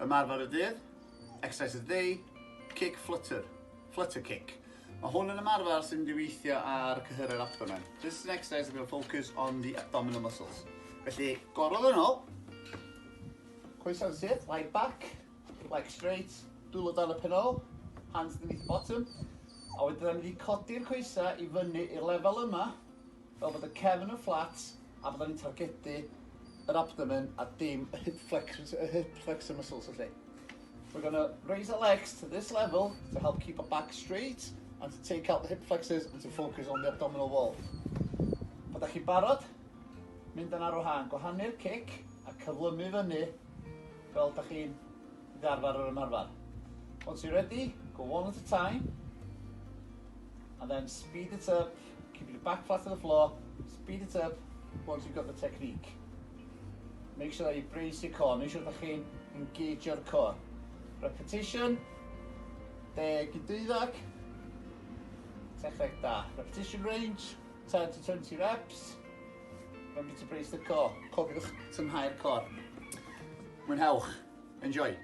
Ymarfer y dydd, exercise of the day, kick flutter, flutter kick. Mae hwn yn ymarfer sy'n mynd i weithio ar cyhyrau'r abdomen. This is an exercise that's going to focus on the abdominal muscles. Felly, gorwedd yn ôl, coesau'n syth, lie back, leg straight, dwylo dan y pen ôl, hands underneath the bottom. A wedyn ni'n mynd i codi'r coesau i fyny i'r lefel yma, fel bod y cefn yn fflat a byddwn ni'n targedu yr abdomen a dim y hip flexors, y hip flexor muscles felly. We're going to raise our legs to this level to help keep our back straight and to take out the hip flexors and to focus on the abdominal wall. Pan da chi'n barod, mynd yn ar wahân, gwahanu'r cic a cyflymu fyny fel da chi'n ddarfer yr ymarfer. Once you're ready, go one at a time and then speed it up. Keep your back flat to the floor, speed it up once you've got the technique. Make sure that you brace your core, make sure that chi'n engage your core. Repetition, 10 i 12, techneg da. Repetition range, 10 to 20 reps. Remember to brace the core. Cofiwch tynhau'r core. Mwynhewch. Enjoy.